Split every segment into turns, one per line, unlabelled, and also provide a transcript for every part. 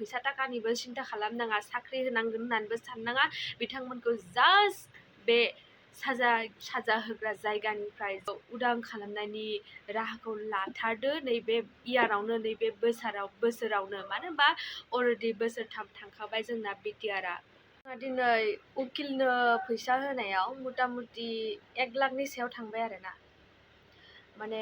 फैसा थाखानिबो सिन्था खालामनाङा, साख्रि होनांगोन होननानैबो साननाङा। बिथांमोनखौ जास्ट बे साजा होग्रा जायगानिफ्राय उदां खालामनायनि राहाखौ लाथारदो नैबे इयारावनो, नैबे बोसोरावनो। मानो होनबा अलरेडि बोसोरथाम थांखाबाय जोंना बिटिआरआ। दिनै उकिलनो फैसा होनायाव मथा मथि 1 लाखनि सायाव थांबाय आरोना। माने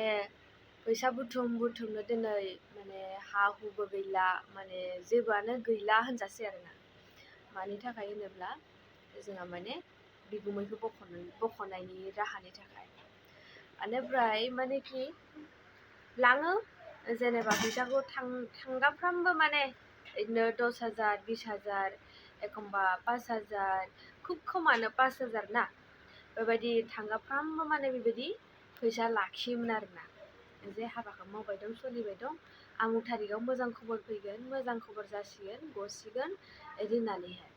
फैसा बुथुमनो दिनै माने हा हुबो गैला, माने जेबोआनो गैला होनजासै आरोना। मानि थाखाय होनोब्ला जोंहा माने बिगुमैखौ बख'नायनि राहानि थाखाय। बेनिफ्राय मानेखि लाङो जेनेबा फैसाखौ थांगाफ्रामबो माने बिदिनो 10,000 20,000 एखमबा 5,000, खुब खमानो 5,000 ना, बेबायदि थांगाफ्रामबो माने बेबायदि फैसा लाखियोमोन आरोना। जे हाबाखौ मावबाय दं, सोलिबाय दं, आमुक थारिखआव मोजां खबर फैगोन, मोजां खबर जासिगोन, गसिगोन बिदि होननानैहाय।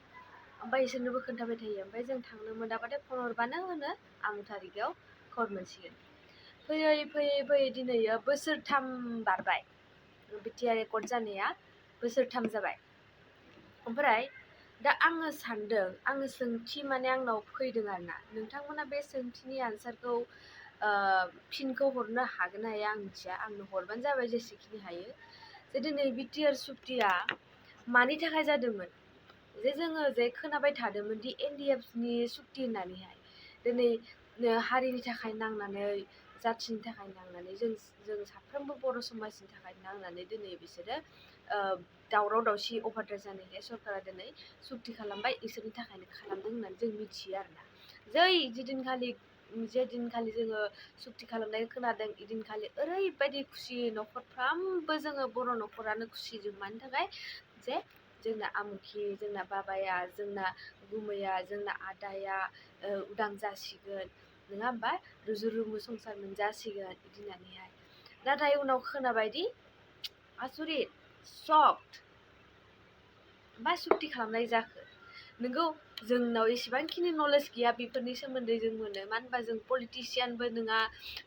ओमफ्राय इसोरनोबो खोन्थाबाय थायो। ओमफ्राय जों थांनो मोनाबाथाय फन हरबानो होनो आमुक थारिखआव खबर मोनसिगोन। फैयै दिनैयो बोसोरथाम बारबाय, बिटिआर रेकर्ड जानाया बोसोरथाम जाबाय। ओमफ्राय दा आङो सानदों, आङो सोंथि माने आंनाव फैदों आरोना, नोंथांमोना बे सोंथिनि आन्सारखौ फिनखौ हरनो हागोन ना हाया आं मिथिया, आंनो हरबानो जाबाय जेसेखिनि हायो। जे दिनै बिटिआर सुक्तिया मानि थाखाय जादोंमोन? जे जोङो जे खोनाबाय थादोंमोन दि एनडिएफनि सुक्ति होननानैहाय, दिनै हारिनि थाखाय नांनानै, जाथिनि थाखाय नांनानै, जों साफ्रोमबो बर' समाजनि थाखाय नांनानै दिनै बिसोरो दावराव दावसि अभारद्राय जानायखाय सरकारा दिनै सुक्ति खालामबाय, इसोरनि थाखायनो खालामदों होननानै जों मिथियो आरोना। जे दिनखालि जोङो सुक्ति खालामनाय खोनादों, इदिनखालि ओरैबायदि खुसि, न'खरफ्रामबो जोङो बर' न'खरानो खुसिजों। मानि थाखाय? जे जोंना आमुखि, जोंना बाबाया, जोंना गुमैया, जोंना आदाया उदां जासिगोन, नङा होमबा, रुजु रुमु संसार मोनजासिगोन बिदि होननानैहाय। नाथाय उनाव खोनाबायदि आसरित, शक्ड, मा सुक्ति खालामनाय जाखो? नोंगौ जोंनाव एसेबांखिनि नलेज गैया बेफोरनि सोमोन्दै जों मोनो, मानो होनबा जों पलिटिशियानबो नङा,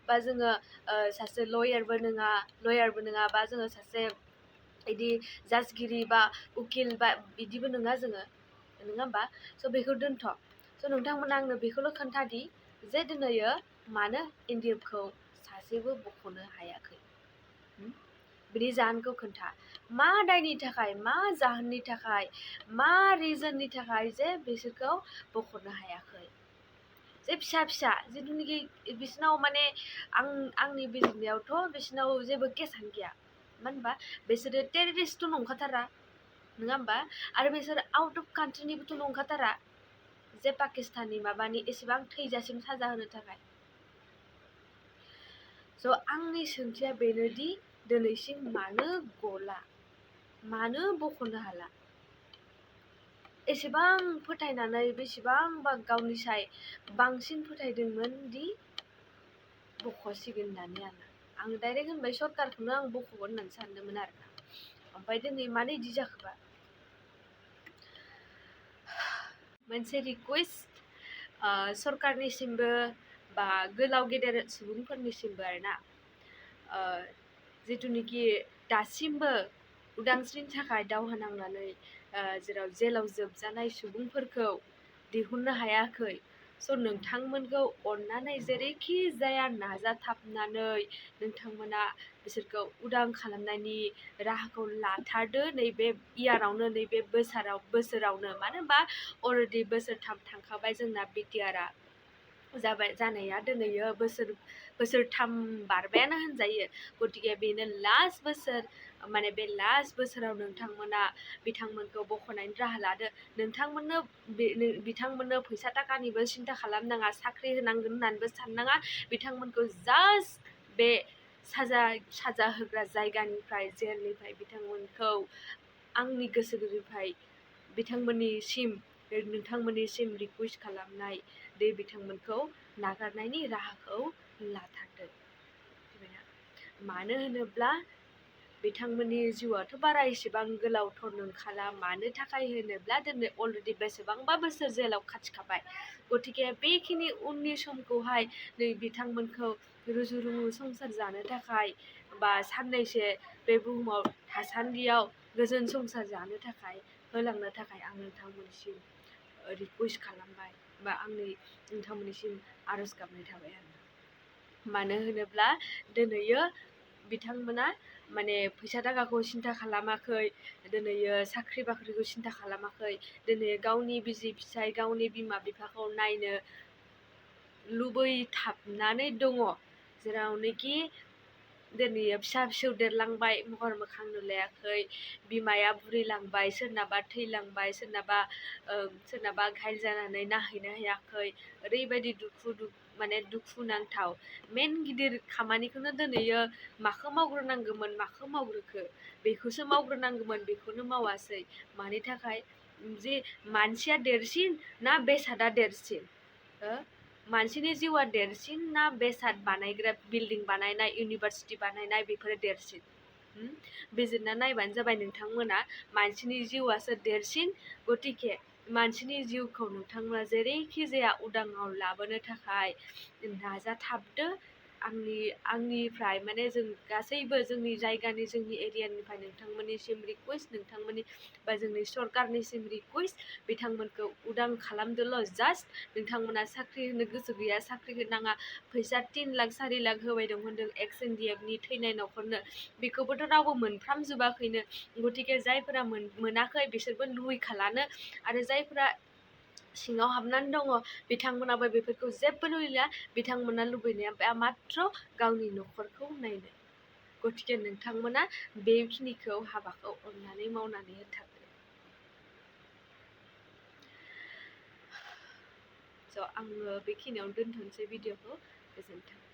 बा जोङो सासे लयारबो नङा, बा जोङो सासे बिदि जाजगिरि बा उकिल बा बिदिबो नङा जोङो, नङा होमबा। स' बेखौ दोनथ'। स' नोंथांमोना आंनो बेखौल' खोन्थादि जे दिनैयो मानो एनडिएफखौ सासेबो बख'नो हायाखै? बिनि जाहोनखौ खोन्था। मा दायनि थाखाय, मा जाहोननि थाखाय, मा रिजननि थाखाय जे बिसोरखौ बख'नो हायाखै? जे फिसा जिथुनिखि बिसोरनाव माने आंनि बिजिरनायावथ' बिसोरनाव जेबो केसानो गैया। मानो होनबा बिसोरो टेररिस्टथ' नंखाथारा, नङा होमबा, आरो बिसोर आउट अफ कान्ट्रिनिबोथ' नंखाथारा जे पाकिस्ताननि माबानि एसेबां थैजासिम साजा होनो थाखाय। स' आंनि सोंथिया बेनोदि दिनैसिम मानो गला, मानो बख'नो हाला? एसेबां फोथायनानै, बेसेबांबा गावनिसाय बांसिन फोथायदोंमोन दि बख'सिगोन होननानै। आं डाइरेक्ट होनबाय सरकारखौनो आं बख'गोन होननानै सानदोंमोन आरोना। ओमफ्राय दिनै मानो बिदि जाखोबा? मोनसे रिकुवेस्ट सरकारनिसिमबो बा गोलाव गेदेर सुबुंफोरनिसिमबो आरोना, जिथुनिखि दासिमबो उदांस्रिनि थाखाय दावहा नांनानै जेराव जेलाव जोबजानाय सुबुंफोरखौ दिहुननो हायाखै। स' नोंथांमोनखौ अननानै जेरैखि जाया नाजाथाबनानै नोंथांमोना बिसोरखौ उदां खालामनायनि राहाखौ लाथारदो नैबे इयारावनो, नैबे बोसोरावनो। मानो होनबा अलरेडि बोसोरथाम थांखाबाय जोंना बिटिआरआ जानाया, दिनैयो बोसोरथाम बारबायानो होनजायो। गतिके बेनो लास्ट बोसोर, माने बे लास्ट बोसोराव नोंथांमोना बिथांमोनखौ बख'नायनि राहा लादो। बिथांमोननो फैसा थाखानिबो सिन्था खालामनाङा, साख्रि होनांगोन होननानैबो साननाङा। बिथांमोनखौ जास्ट बे साजा होग्रा जायगानिफ्राय, जेलनिफ्राय बिथांमोनखौ आंनि गोसो गोरबोनिफ्राय नोंथांमोननिसिम रिकुवेस्ट खालामनाय दे बिथांमोनखौ नागारनायनि राहाखौ लाथारदो। मानो होनोब्ला बिथांमोननि जिउआथ' बारा एसेबां गोलावथ' नंखाला। मानो थाखाय होनोब्ला दिनै अलरेडि बेसेबांबा बोसोर जेलाव खाथिखाबाय। गतिके बेखिनि उननि समखौहाय नै बिथांमोनखौ रुजु रुमु संसार जानो थाखाय बा साननैसो बे बुहुमाव थासान्दियाव गोजोन संसार जानो थाखाय होलांनो थाखाय आं नोंथांमोननिसिम रिकुवेस्ट खालामबाय बा नोंथांमोननिसिम आर'ज गाबनाय थाबाय आरो मानो होनोब्ला दिनैयो बिथांमोना माने फैसा थाखाखौ सिन्था खालामाखै, दिनैयो साख्रि बाख्रिखौ सिन्था खालामाखै, दिनै गावनि बिसि फिसाय गावनि बिमा बिफाखौ नायनो लुबैथाबनानै दङ, जेरावनोखि दिनै फिसा फिसौ देरलांबाय महर मोखां नुलायाखै, बिमाया बुरैलांबाय, सोरनाबा थैलांबाय, सोरनाबा घायल जानानै नाहैनो हायाखै, ओरैबायदि माने दुखु नांथाव मेन गिदिर खामानिखौनो दिनैयो माखौ मावग्रोनांगौमोन माखौ मावग्रोखो, बेखौसो मावग्रोनांगौमोन बेखौनो मावासै। मानि थाखाय जे मानसिया देरसिन ना बेसादा देरसिन, मानसिनि जिउआ देरसिन ना बेसाद बानायग्रा बिल्डिं बानायनाय इउनिभार्सिटि बानायनाय बेफोरो देरसिन? बिजिरना नायबानो जाबाय नोंथांमोना, मानसिनि जिउआसो देरसिन। गतिके मानसिनि जिउखौ नोंथांमोना जेरैखि जाया उदाङाव लाबोनो थाखाय नाजाथाबदो। आंनिफ्राय माने जों गासैबो जोंनि जायगानि जोंनि एरियानिफ्राय नोंथांमोननिसिम रिकुवेस्ट, नोंथांमोननि बा जोंनि सरकारनिसिम रिकुवेस्ट, बिथांमोनखौ उदां खालामदोल'। जास्ट नोंथांमोना साख्रि होनो गोसो गैया, साख्रि होनाङा, फैसा 3 लाख 4 लाख होबाय दं होनदों एक्स एनडिएफनि थैनाय न'खरनो, बेखौबोथ' रावबो मोनफ्रामजोबाखैनो। गतिके जायफोरा मोनाखै बिसोरबो लुबैखालानो, आरो जायफोरा सिङाव हाबनानै दङ बिथांमोनाबो बेफोरखौ जेबो लुबैला, बिथांमोना लुबैनाया मात्र गावनि न'खरखौ नायनो। गतिके नोंथांमोना बेखिनिखौ हाबाखौ अननानै मावनानै होथारदो। स' आङो बेखिनियावनो दोनथ'नोसै भिडिअखौ। गोजोन्थों।